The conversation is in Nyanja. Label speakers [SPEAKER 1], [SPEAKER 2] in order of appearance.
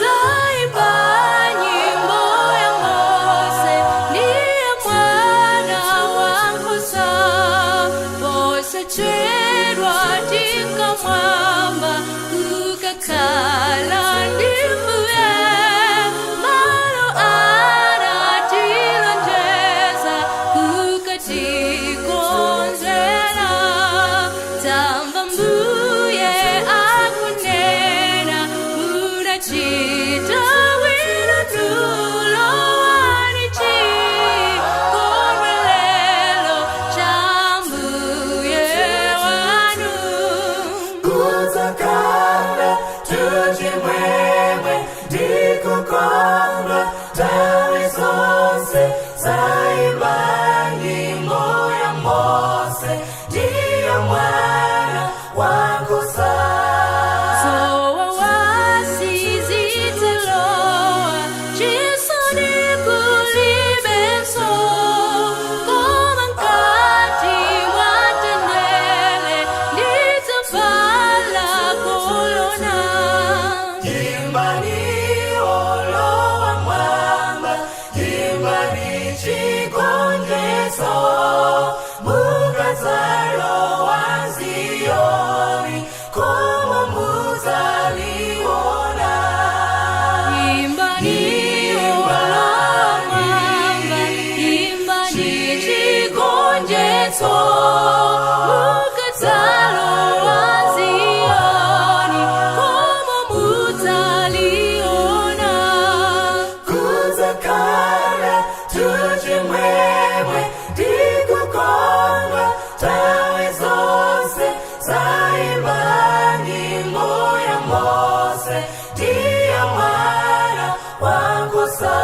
[SPEAKER 1] Taimba nyimbo ya Mose, ndiye mwana wa nkhosa, posachedwa tinkamwamba kukakhala ndi Mbuye. Malo anatilonjeza kukatikonzera, tamva Mbuye akunena, munachita bwino lowani chikondwerero cha Mbuye wanu.
[SPEAKER 2] Kudzakhala chimwemwe ndikukondwa nthawi zonse, zaimba nyimbo ya Mose ndiye mwana wa nkhosa.
[SPEAKER 1] Zowawa sizidzalowa, chisoni kulibenso, koma mkati mwa mtendere ndidzavala kolona.
[SPEAKER 2] Imbani olowa mwamba, imbani chigonjetso, mukadzalowa Ziyoni, koma mudzaliona.
[SPEAKER 1] Imbani olowa mwamba, imbani chigonjetso, mukadzalowa Ziyoni, koma mudzaliona.
[SPEAKER 2] Kudzakhala chimwemwe ndikukondwa nthawi zonse, zaimba nyimbo ya Mose ndiye mwana wa nkhosa.